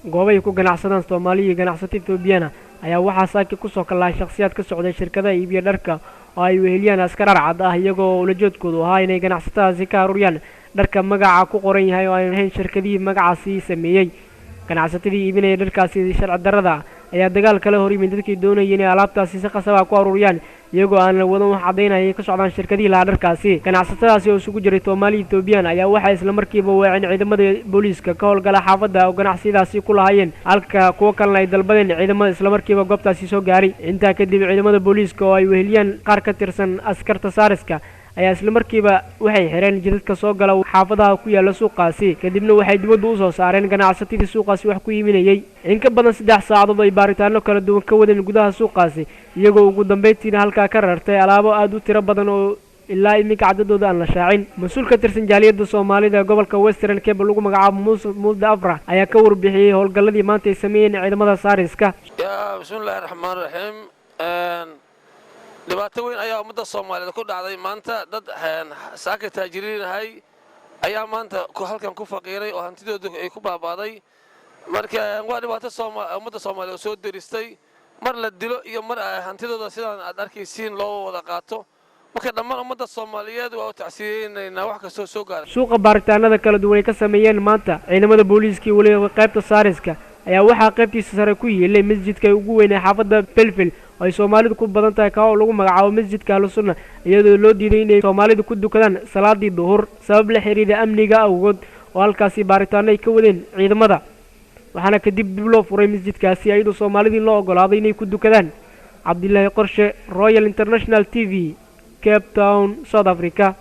Goobay ku ganacsadaan Soomaali iyo ganacsato Etoobiyana ayaa waxaa saaki kusoo kallahay shakhsiyaad ka socday shirkadaha iibiya dharka oo ay weheliyaan askar arcad ah, iyagoo ulajeedkoodu ahaa inay ganacsatadaasi ka aruuriyaan dharka magaca ku qoran yahay oo aan ahayn shirkadihii magacaasi sameeyey. Ganacsatadii iibinaya dharkaasi sharci darrada ayaa dagaal kala hor yimid dadkii doonayay inay alaabtaasi si qasaba ku aruuriyaan, iyagoo aan la wadan wax caddaynaya ay ka socdaan shirkadihii lahaa dharkaasi. Ganacsatadaasi oo isugu jiray Soomaali Etoobiyaan ayaa waxay islamarkiiba weeceen ciidamada booliiska ka howlgala xaafadda oo ganacsiyadaasi ku lahaayeen, halka kuwo kalena ay dalbadeen ciidamada islamarkiiba goobtaasi soo gaaray. Intaa kadib ciidamada booliiska oo ay weheliyaan qaar ka tirsan askarta saariska ayaa islamarkiiba waxay xireen jidadka soo gala xaafadaha ku yaala suuqaasi, kadibna waxay dibadda u soo saareen ganacsatadii suuqaasi wax ku iibinayey. In ka badan 3 saacadood ay baaritaano kala duwan ka wadeen gudaha suuqaasi, iyagoo ugu dambayntiina halkaa ka rartay alaabo aada u tiro badan oo ilaa iminka caddadooda aan la shaacin. Mas-uul ka tirsan jaaliyadda Soomaalida ee gobolka Western Cape lagu magacaabo Muuse Muusde Afrax ayaa ka warbixiyey howlgalladii maanta ay sameeyeen ciidamada saariska. Bismillahi raxmaan raxiim. Dhibaato weyn ayaa ummadda Soomaaliyeed ku dhacday maanta. Dad saaka taajiriinahay ayaa maanta halkan ku faqiiray oo hantidooda ay ku baabaaday. Marka waa dhibaato ummadda Soomaaliyeed oo soo deristay, mar la dilo iyo mar hantidooda sidaan aad arkaysiin loo wada qaato. Marka dhammaan ummadda Soomaaliyeed waa u tacsiyeynaynaa wax kastoo soo gaaray. Suuqa baaritaanada kala duwan ay ka sameeyeen maanta ciidamada booliiskii weliba qaybta saariska ayaa waxaa qaybtiisa sare ku yiilay masjidka ugu weyn ee xaafadda Belville oo ay Soomaalidu ku badan tahay, kaa oo lagu magacaabo masjidka Ahlusunna, iyadoo loo diiday inay Soomaalidu ku dukadaan salaadii duhur sabab la xiriira amniga awgood oo halkaasi baaritaano ay ka wadeen ciidamada. Waxaana kadib dib loo furay masjidkaasi iyadoo Soomaalidii loo ogolaaday inay ku dukadaan. Cabdilaahi Qorshe, Royal International TV, Cape Town, South Africa.